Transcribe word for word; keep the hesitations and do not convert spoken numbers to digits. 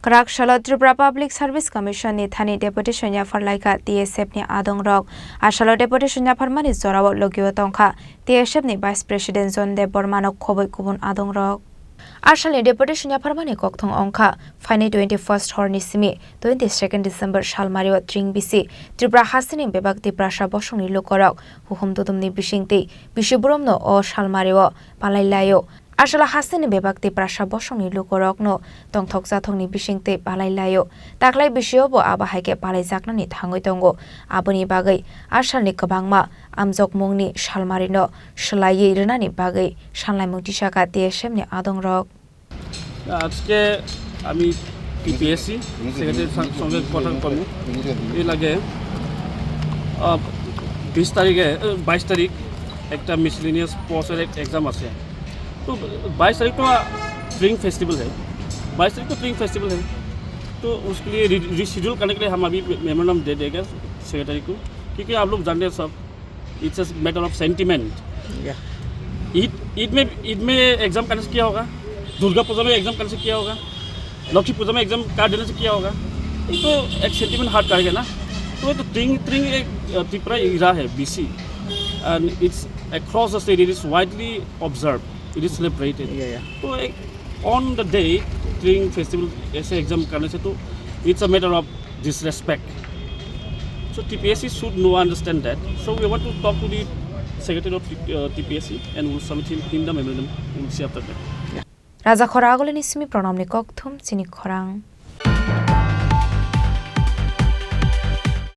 Kwrak salo Tripura Public Service Commission ni thani deputation yaphar laikha T S F ni adongrok. Asalo deputation yapharmani jorao logio tongkha T S F ni Vice President John Deb Borma no khoboi kubun adongrok. Asalni deputation yapharmani kokthong ongkha phaini twenty-first horni simi twenty-second December salmario tring bisi Tripura hasteni bebak Tiprasa bosongni lukorok huhum dudumni bisingtwi bisi boromno o salmario palai laio. Asala hasteni bebak Tiprasa bosongni lukorokno tongthok jathokni bisingtwi palai laio. Taklai bisiobo abo hai khe palaijaknani thangwi tongo. Aboni bagwi asalni kwbangma amjokmungni salmarino swlaiwi rwnani bagwi sanlaimung tisakha T S F ni adongrok. আজকে আমি টিপিএসসি সেক্রেটারির সং-, সঙ্গে কথা কর্ম এই লাগে আহ, বিশ তারিখে আহ, বাইশ তারিখ একটা মিসেলেনিয়াস স্পোর্টসের এক এক্সাম আছে। তো বাইশ তারিখ তো ট্রিং ফেস্টিভ্যাল है, বাইশ তারিখ তো ট্রিং ফেস্টিভ্যাল है। तो उसके लिए री-, रीशेड्यूल करने के लिए हम अभी मेमोरेंडम दे देगा सेक्रेटरी को, क्योंकि आप लोग जानते हैं सब, it's a matter of sentiment। Eid ईद में ईद में एग्जाम करने से क्या होगा? दुर्गा पूजा में एग्जाम करने से क्या होगा? लक्ष्मी पूजा में एग्जाम कार्ड देने से क्या होगा? ये तो एक सेंटिमेंट हर्ट करेगा ना। तो ये तो ट्रिंग ट्रिंग एक अ, त्रिपुरा इरा है, BC, and it's across the state, it is widely observed, it is celebrated। तो एक ऑन द डे ट्रिंग फेस्टिवल ऐसे एग्जाम करने से तो it's a matter of disrespect। So T P S C should know, understand that। So we want to talk to the secretary of, uh, T P S C and we'll submit him, him the memorandum। We'll see after that। Raja Khora Agulini simi Pranamni kokthum chini khorang.